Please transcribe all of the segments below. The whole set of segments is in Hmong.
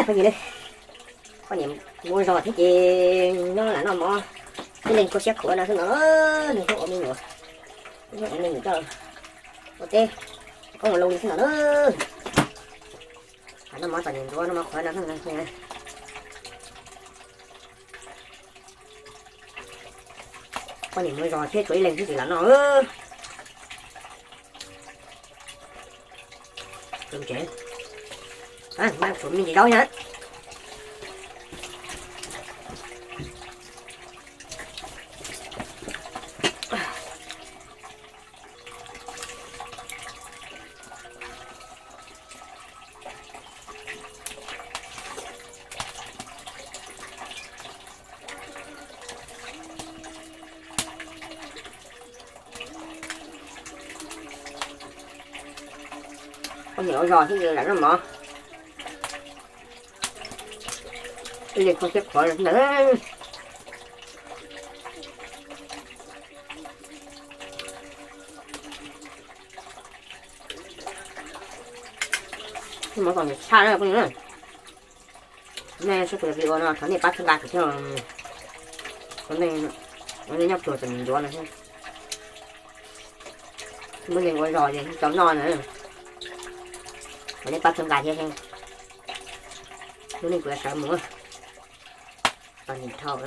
Poj niam, poj niam mus ua zog thiab ces nyob lam noj mov, ib leeg kua siab khuav no xwb no, nws hnub ua me nyuam, hnub ua me nyuam coj ua teb, koob ua loo li xwb no na. Noj mov txom nyem ntxuav noj mov qhuav no. Poj niam mus zog thiab tshuav ib leeg xwb tsis lam noj. Tsev, tshuav me ntsis zaub thiab. Poj niam ua zog thiab lam noj mov, ib leeg kua siab khuav ntawd. Noj mov txom nyem tshaj na phooj ywg. Nej saib kuv video no thov nej pab txhawb nqa kuv thiab. Nej nyob puag txom nyem ntxuav no, muaj neeg ua zog ces tau noj na. Thov nej pab txhawb nqa thiab, lub neej kuv yuav sawv mus, txom nyem dhau.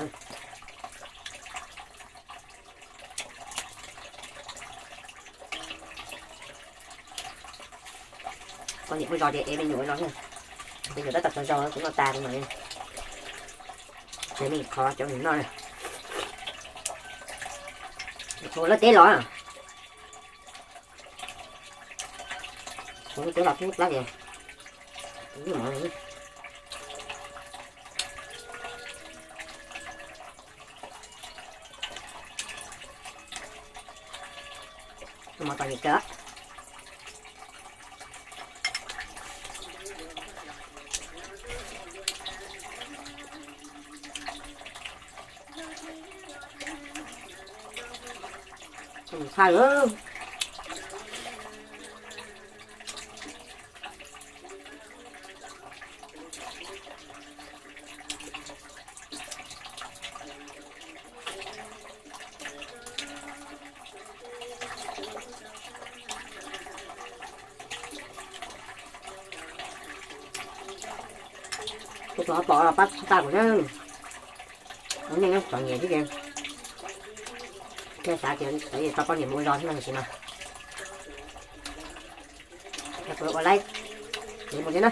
Poj niam ua zog ces ev me nyuam ua zog thiab. Me nyuam tab tom tsaug zog kuv noj tas kuv mam li tsev me qhov cov nws noj na. Ua lawv teb los, ua lawv teb los tib plab ces mov txom nyem kawg. Txhaj lawm. Tus twg ho pom los pab txhawb nqa kuv na. Ua neej nyob txom nyem thiab ces thiaj xav tias txawm tso poj niam mus ua zog thiab no tiam sis mas kuv ua laib tsev mus thiab na.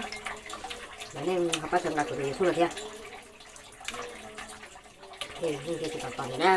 Yog nej ho pab txhawb nqa kuv tus YouTube no thiab, thiaj tsis pom txom nyem na.